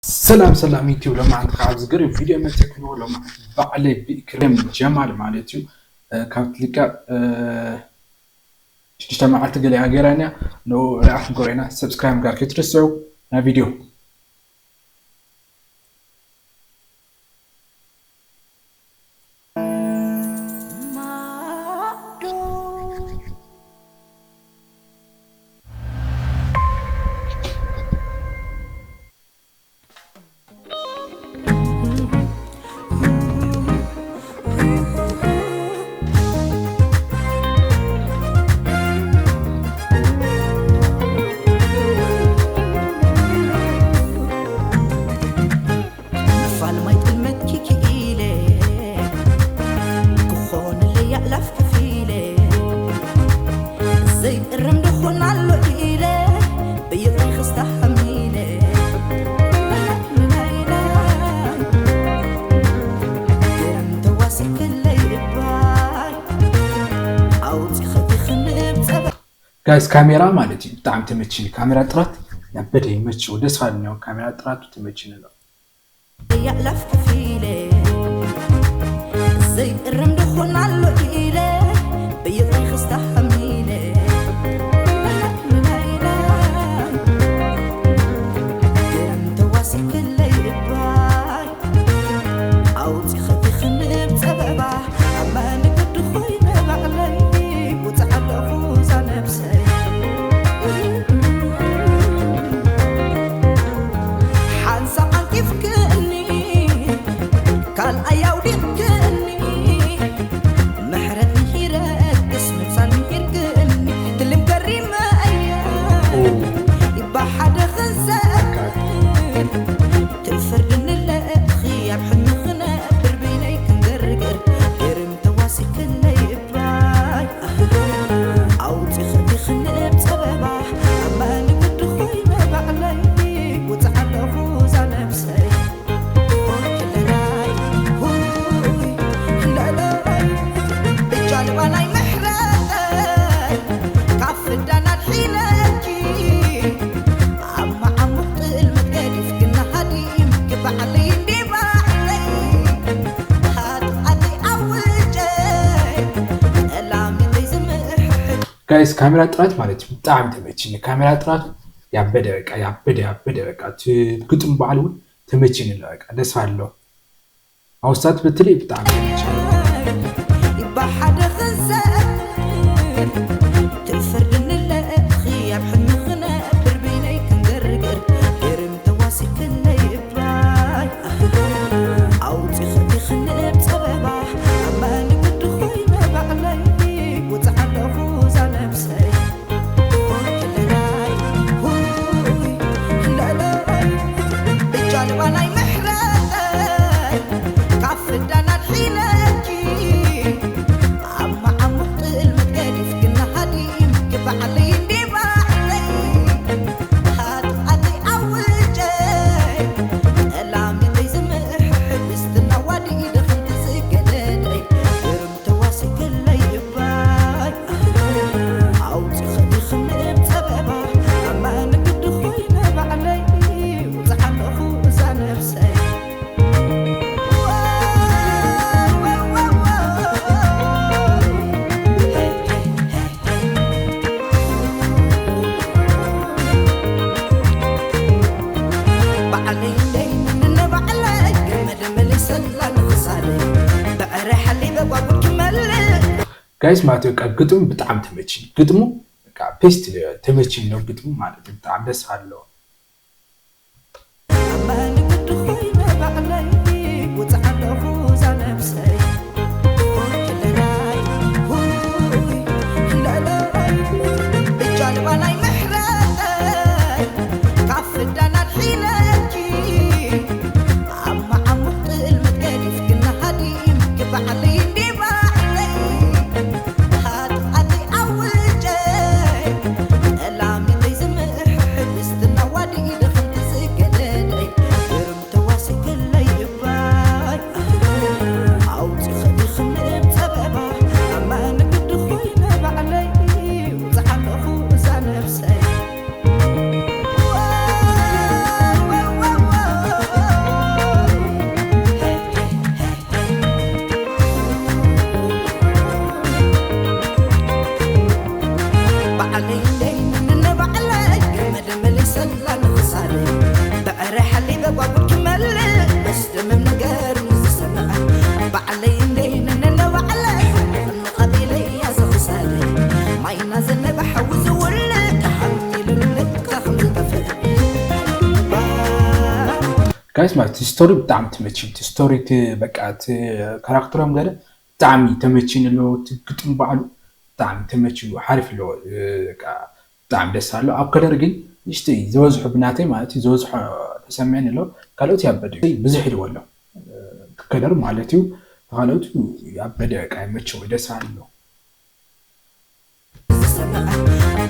ሰላም ሰላም ዩቲዩብ፣ ሎማዓንቲ ከዓ ኣብዚ ገሪብ ቪድዮ መፅእ ክንዎ። ሎማዓንቲ ባዕለይ ብኢክሬም ጀማል ማለት እዩ፣ እ፣ ካብ ትልቀቕ፣ እ፣ ሽዱሽተ መዓልቲ ገሊኣ ገይራንያ። ንኡ ሪኣክት ንገብሮ ኢና። ሰብስክራይብ ምግባር ከይትርስዑ። ናብ ቪድዮ። ፋልማይ ጥልመት ኪኪኢለ ክኾነለይ ኣእላፍ ከፊለ ዘይእረም ድኾን ኣሎ ኢለ ብይቕሪ ክስታኸሚለ ገረም ተዋሲክለይ እባይ ኣውፂኸ ዲኽንብ ፀበ ጋይስ፣ ካሜራ ማለት እዩ ብጣዕሚ ተመችኒ። ካሜራ ጥራት ያበደ ይመችው። ደስ ባልኛው ካሜራ ጥራቱ ተመችኒ ነው። ያለፍ ከፊለ ዘይእረም ድኾን ኣሎ ኢለ ብይቕሪ ክስታኸሚለ ገረም ተዋሲክለይ እባይ ኣውፂኸ ዲኽንብ ፀበባ ኣብ መንገዲ ኮይነ ባዕለይ ውፅእ ኣለኹ እዛ ነብሰይ ሓንሳእ ዓንቂፍክኒ ካልኣይ ኣውዲቕክኒ ምሕረት ምሂረክስ ምምሳል ምሂርክኒ ትልም ገሪመያ ይባሓደ ኽንሰብ ትፍርድኒ ለእኺ ኣብ ሕልሚ ክነብር በይነይ ክንገርግር ገርም ተዋሲክለይ እባይ ኣውፂኽኒ ክንብ ፀበባ ኣብ መንገዲ ኮይነ ባዕለይ ውፅእ ኣለኹ እዛ ነብሰይ ለላይ ሁይ ለላይ እጃልባ ናይ ምሕረተይ ካብ ፍዳን ኣድሒነኪ ኣብ መዓሙቕ ጥልመት ገዲፍክና ሃዲምኪ ባዕለይ እንዲ ባዕለይ ሃጥኣተይ ኣውጀይ ጠላሚተይ ዝምሕሕድ ጋይስ፣ ካሜራ ጥራት ማለት እዩ ብጣዕሚ ተመችኒ። ካሜራ ጥራቱ ያበደ በቃ፣ ያበደ ያበደ በቃ። እቲ ግጥም ባዕሉ እውን ተመችኒ ኣሎ በቃ፣ ደስ ኣሎ። ኣውሳት ብትለይ ብጣዕሚ ተመችኒ። ይባሓደ ኽንሰብ ትፍርድኒ ለእኺ ኣብ ሕልሚ ክነብር በይነይ ክንገርግር ገርም ተዋሲክለይ እባይ ኣውፂኽኒ ክንብ ፀበባ ኣብ መንገዲ ኮይነ ባዕለይ ውፅእ ኣለኹ እዛ ነብሰይ ለላይ ሁይ ለላይ እጃልባ ናይ ምሕረተይ ካብ ፍዳን ኣድሒነኪ ኣብ መዓሙቕ ጥልመት ገዲፍክና ሃዲምኪ ባዕለይ እንዲ ባዕለይ ሃጥኣተይ ኣውጀይ ጠላሚተይ ዝምሕሕድ ምስትና ዋዲደ ከምቲ ዝገደደይ ተዋሲክለይ እባይ ኣውፂኸ ዲኽንብ ፀበባ ኣብ መንገዲ ኮይነ ባዕለይ ውፅእ ኣለኹ እዛ ነብሰይ ባዕለይ እንደይ ንንነ ባዕለይ ገመድ መሊሰላ ንኽሳደይ ብዕረ ሓሊበ ጓጉድ ክመልእ ጋይስ ማለት በቃ ግጥሙ ብጣዕሚ ተመችኒ። ግጥሙ በቃ ቤስት ተመችኒ ነው ግጥሙ ማለት ብጣዕሚ ደስ ኣሎ። ኣብ መንገዲ ኮይነ ባዕለይ ውፅእ ኣለኹ እዛ ነብሰይ ለላይ ሁይ ለላይ እጃልባ ናይ ምሕረተይ ካብ ፍዳን ኣድሒነኪ ኣብ መዓሙቕ ጥልመት ገዲፍክና ሃዲምኪ ባዕለይ እንዲ ባዕለይ ሃጥኣተይ ኣውጀይ ጠላሚተይ ዝምሕሕድ ምስትና ጋይስ ማለት ስቶሪ ብጣዕሚ ተመችዩ። እቲ ስቶሪ እቲ በቃ እቲ ካራክተሮም ገለ ብጣዕሚ ተመችዩኒ ኣሎ። እቲ ግጥም ባዕሉ ብጣዕሚ ተመችዩ፣ ሓሪፍ ኣሎ። በቃ ብጣዕሚ ደስ ኣሎ። ኣብ ከለር ግን ንእሽተይ ዝበዝሑ ብናተይ ማለት እዩ ዝበዝሑ ተሰሚዕኒ ኣሎ። ካልኦት ያበደ ብዙሕ ኢልዎ ኣሎ። እቲ ከለር ማለት እዩ ካልኦቱ ያበደ በቃ ይመቸው ደስ ኣሎ።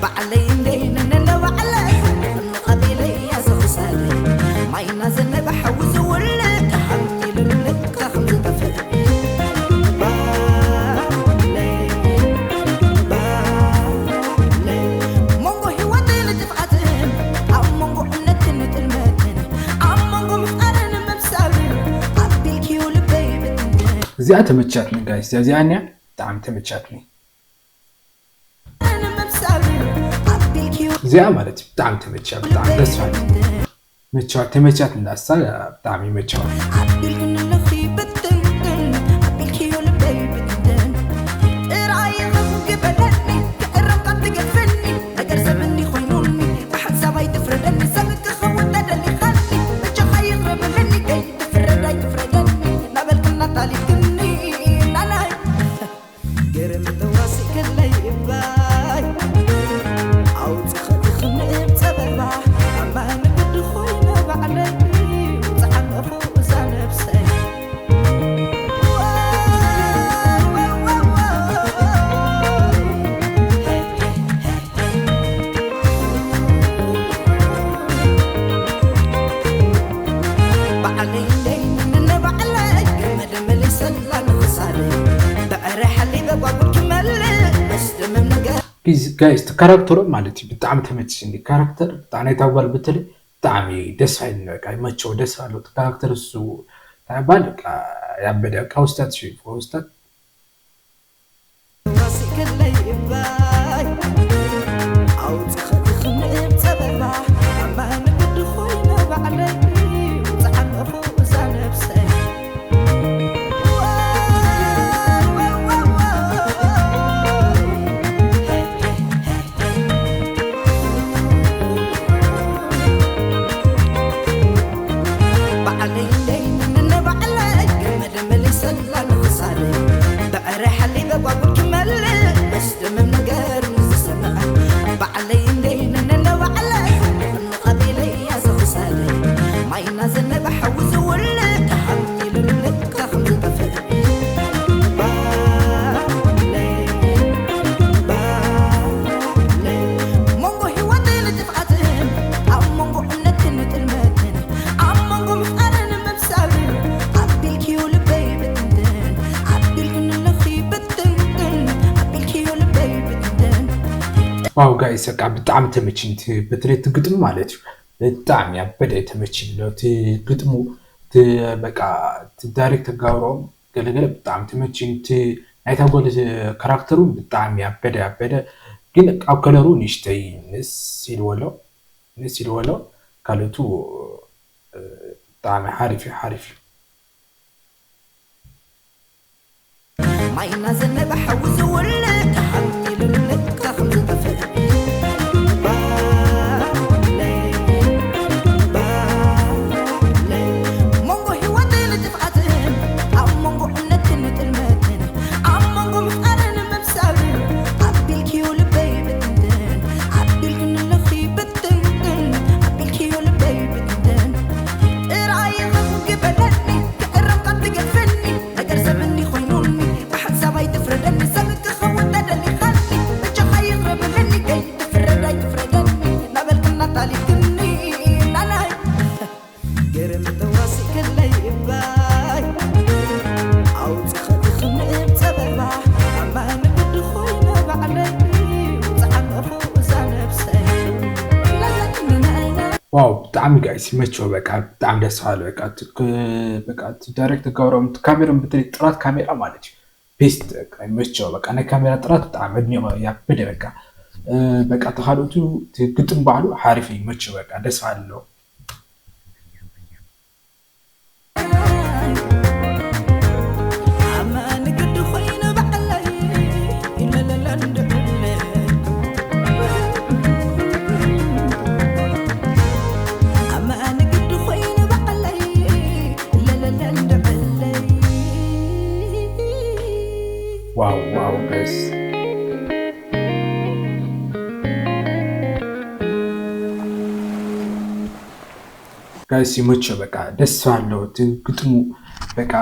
ባዕለይ እንዴ ነነለ ባዕለይ ንቐቢለይ ያዘኽሳለይ ማይና ዘነበ ሓዊ ዝውልድ ተሓሚሉልካ ከም ዝጠፍእ ባዕለይ ባዕለይ መንጎ ህይወትን ጥፍኣትን ኣብ መንጎ እምነትን ጥልመትን ኣብ መንጎ ምፍጣርን ምብሳልን ኣቢልክዩ ልበይ ብትንትን እዚኣ ተመቻትኒ ጋይስ፣ እዚኣ እኒያ ብጣዕሚ ተመቻትኒ። እዚኣ ማለት እዩ ብጣዕሚ ተመችያ፣ ብጣዕሚ ደስ በሃሊ መቸዋ ተመቻት እንዳሳ ብጣዕሚ ይመቸዋ። ኣቢልክኒ ኣለኺ ብትንትን ኣቢልክዮ ልበይ ብትንትን ጥራይ ይኽፍ ግበለኒ ክዕረም ካብ ትገድፈኒ ነገር ሰብ እንዲ ኮይኑኒ ብሓንሳብ ኣይትፍረደኒ ሰብ ክኸውን ተደሊኻኒ በጃኻ ይቕረ በለኒ ከይትፍረድ ኣይትፍረደኒ እናበልክ እናታሊልክኒ ናናይ ገረም ተዋሲእክለይ እባይ ኣውፅኸልኽኒ ጸበባ ኣማኒ ግዲ ኮይነ ባዕለይ ውፅዓለኹ እዛ ነብሰይ ባዕለይ ደይንነ ባዕለይ ገመድ መሊሰላ ንኽሳደይ ብዕረ ሓሊበ ጓጉል ክመልእ መስደመም ነገር ጋይስ ካራክተሮም ማለት እዩ ብጣዕሚ ተመችኒ። ካራክተር ብጣዕሚ ናይታ ጓል ብትል ብጣዕሚ ደስ ኣይልን በቃ ይመቸው ደስ ኣሎ። እቲ ካራክተር እሱ ታባል በቃ ያበደ በቃ ውስታት ሽ ውስታት ዋሲከለይ እባይ ኣውፅኸልኽኒ ጸበባ ኣማኒ ግዲ ኮይነ ባዕለይ ውፅዓለኹ እዛ ነብሰይ ባዕለይ ደይንነ ባዕለይ ገመድ መሊሰላ ንኽሳደይ ብዕረ ሓሊበ ጓጉል ክመልእ መስደመም ነገር ንዝሰምዐ ባዕለይ ደይንነ ባዕለይ ንቐቢለያ ዘኽሳደይ ማይና ዘነበ ሓዊ ዝውልድ ተሓሚሉ ልካ ከም ዝጠፍእ ባዕለይ ባዕለይ መንጎ ህይወትን ጥፍኣትን ኣብ መንጎ እምነትን ጥልመትን ኣብ መንጎ ምፍጣርን ምብሳልን ኣቢልክዮ ልበይ ብትንትን ኣቢልክኒ ኣለኺ ብትንትን ኣቢልክዮ ልበይ ብትንትን ዋው ጋይስ በቃ ብጣዕሚ ተመችኒ። በተለይ እቲ ግጥሙ ማለት እዩ ብጣዕሚ ያበደ ተመችኒ። እቲ ግጥሙ በቃ እቲ ዳይሬክት ተጋብሮም ገለገለ ብጣዕሚ ተመችኒ። እቲ ናይታ ጓል ካራክተሩ ብጣዕሚ ያበደ ያበደ ግን ኣብ ከለሩ ንእሽተይ ንስ ኢልዎ ኣሎ ንስ ኢልዎ ኣሎ ካልኦቱ ብጣዕሚ ሓሪፍ እዩ ሓሪፍ እዩ። ማይና ዘነበ ሓዊ ዝውልድ ተሓሚሉ ልካ ከም ዝጠፍእ ባዕለይ ባዕለይ መንጎ ህይወትን ጥፍኣትን ኣብ መንጎ እምነትን ጥልመትን ኣብ መንጎ ምፍጣርን ምብሳልን ኣቢልክዮ ልበይ ብትንትን ኣቢልክኒ ኣለኺ ብትንትን ኣቢልክዮ ልበይ ብትንትን ጥራይ ይኽፍ ግበለኒ ክዕረም ካብ ትገድፈኒ ነገር ሰብ እንዲ ኮይኑኒ ብሓንሳብ ኣይትፍረደኒ ሰብ ክኸውን ተደሊኻኒ በጃኻ ይቕረ በለኒ ከይትፍረድ ኣይትፍረደኒ እናበልክ እናታሊልክኒ ናናይ ገረም ተዋሲእክለይ እባይ ኣውፅኸልኽኒ ጸበባ ኣማኒ ግዲ ኮይነ ባዕለይ ውፅዓለኹ እዛ ነብሰይ ዋው ብጣዕሚ ጋይስ ይመቸው በቃ ብጣዕሚ ደስ በሃሊ በቃ እቲ ክ- በቃ እቲ ዳይሬክት ተጋብሮም እቲ ካሜሮም በተለይ ጥራት ካሜራ ማለት እዩ ቤስት በቃ ይመቸው በቃ ናይ ካሜራ ጥራት ብጣዕሚ ኣድኒቐ ያበደ በቃ እ፣ በቃ ተኻልኦቱ እቲ ግጥም ባዕሉ ሓሪፍ እዩ ይመቸው በቃ ደስ በሃሊ ኣለዎ። ኣማኒ ግዲ ኮይነ ባዕለይ ኢለለለ እንድዕለ ኣማኒ ግዲ ኮይነ ባዕለይ ጋይስ ይመቸው። በቃ ደስ ኣሎ እቲ ግጥሙ። በቃ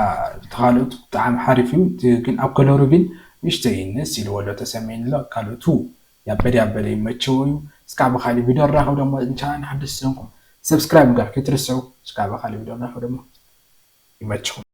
ተኻልኦት ብጣዕሚ ሓሪፍ እዩ። እቲ ግን ኣብ ከለሩ ግን ንእሽተይ ነስ ኢልዎ ኣሎ ተሰሚዕኒ ኣሎ። ካልኦቱ ያበደ ያበደ ይመቸው እዩ። እስካብ ብኻሊእ ቪድዮ ንራኸብ ደሞ። እንቻ ንሓደስ ሰንኩም ሰብስክራይብ ምግባር ከይትርስዑ። እስካብ ብኻሊእ ቪድዮ ንራኸብ ደሞ። ይመችኹም።